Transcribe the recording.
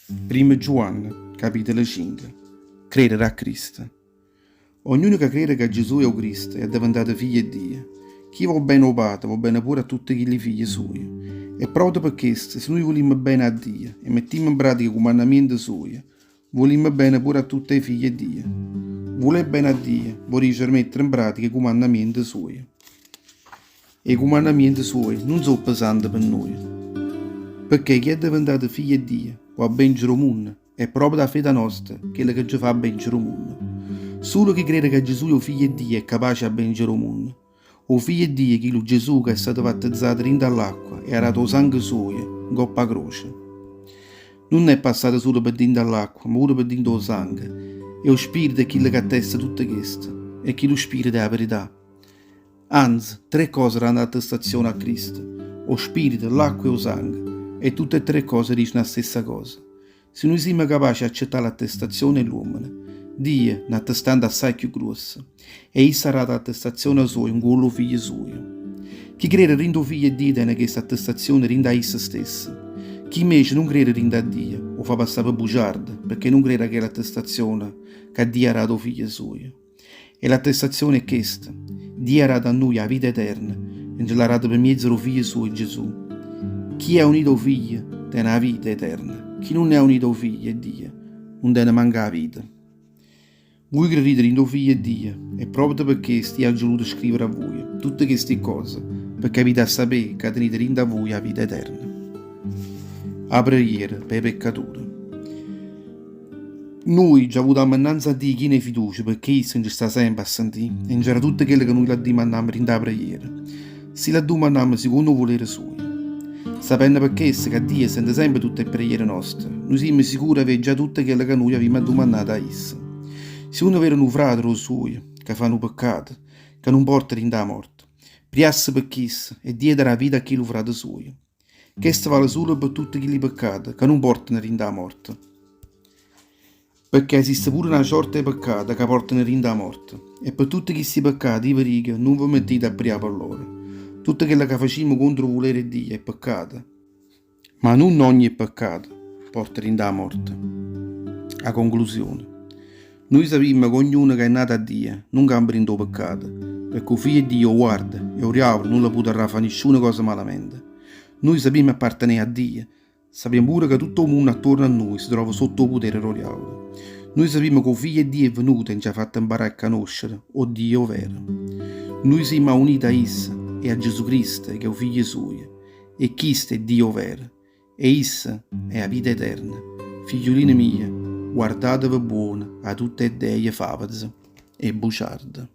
Primmo Giuanne, capitolo 5. Credere a Cristo. Ognuno ca crede ca Gesù è 'o Cristo è addeventato figlio 'e Dio. Chi vò bene 'o Pate vò bene pure a tutte chilli figlie suoje. E proprio pe chesto, si nuje vulimmo bene a Dio e mettimmo 'npratica 'e cumannamiente suoje, vulimmo bene pure a tutte 'e figlie 'e Dio. Vulè bene a Dio vò dicere mettere 'npratica 'e cumannamiente suoje. 'E cumannamiente suoje nun so' pesante pe nuje, pecché chi è addeventato figlio 'e Dio po' abbencere 'o munno, è proprio 'a fede nosta chella ca nce fa abbencere 'o munno. Sulo chi crede ca Gesù è 'o Figlio 'e Dio è capace 'e abbencere 'o munno. O Figlio 'e Dio è chillu Gesù ca è stato battezzato dint' 'a ll'acqua e ha dato 'o sangue suojo 'ncopp' 'a croce. Nun è passato sulo pe dint' 'a ll'acqua, ma pure pe dint' 'o sangue. E 'o Spirito è chillo ca attesta tutto chesto, e chillu Spirito è 'a verità. Anze, tre cose danno attestazione a Cristo, 'o Spirito, l'acqua e 'o sangue, e tutte e tre cose diceno 'a stessa cosa. Si nuje simmo capace 'e accettà l'attestazione 'e ll'uommene, Dio n'attestante assaje cchiù gruosso, e isso ha dato l'attestazione soja 'ncuollo 'o Figlio sujo. Chi crede dint' 'o Figlio 'e Dio tene chesta attestazione dint' 'a isso stesso. Chi invece nun crede dint' 'a Dio, 'o fa passà pe bugiardo, pecché nun crede a chella attestazione ca Dio ha dato 'o Figlio sujo. E l'attestazione è chesta, Dio ha dato a nuje 'a vita eterna e nce l'ha data pe miezo d' 'o Figlio suojo Gesù. Chi è aunito a 'o Figlio tene 'a vita eterna, chi nun è aunito a 'o Figlio 'e Dio nun tene manco 'a vita. Vuje credite dint' 'o Figlio 'e Dio e proprio pe chesto io aggio voluto scrivere a vuje tutte chesti cose, pecché avite 'a sapé ca tenite dint' 'a vuje 'a vita eterna. 'A preghiera p' 'e peccature. Nuje nce avutammo 'nnanze a Dio chino 'e fiducia pecché isso nce sta sempe a sentì e nce dà tutto chello ca nuje l'addimannammo dint' 'a preghiera, si l'addumannammo sicondo 'o vulere sujo. Sapenno pe chesto ca Dio sente sempe tutte 'e preghiere noste, nuje simmo sicure 'e avé già tutto chello ca nuje avimmo addumannato a isso. Si uno vede nu frate d' 'o sujo ca fa nu peccato ca nun porta dint' 'a morte, priasse pe chisto e Dio darà vita a chillu frate sujo. Chesto vale sulo pe tutte chilli peccate ca nun portano dint' 'a morte. Pecché esiste pure na ciorta 'e peccate ca portano dint' 'a morte. E pe tutte chisti peccate io ve dico, nun ve mettite a prià pe lloro. Tutto chello ca facimmo contro 'o vulere 'e Dio è peccato. Ma nun ogni peccato porta dint' 'a morte. A conclusione. Nuje sapimmo ca ognuno ca è nato 'a Dio nun campa dint' 'o peccato, pecché 'o Figlio 'e Dio 'o guarda e 'o diavolo nun le putarrà fà nisciuna cosa malamente. Nuje sapimmo appartenè a Dio, sapimmo pure ca tutto 'o munno attuorno a nuje se trova sotto 'o putere d' 'o diavolo. Nuje sapimmo ca 'o Figlio 'e Dio è venuto e nce ha fatto 'mparà e canoscere 'o Dio overo. Nuje simmo aunite a Isso e a Gesù Cristo, ch'è 'o Figlio sujo, e chisto è Dio overo. E isso è 'a vita eterna. Figliuline mie, guardateve buono 'a tutte 'e ddeje faveze e buciarde.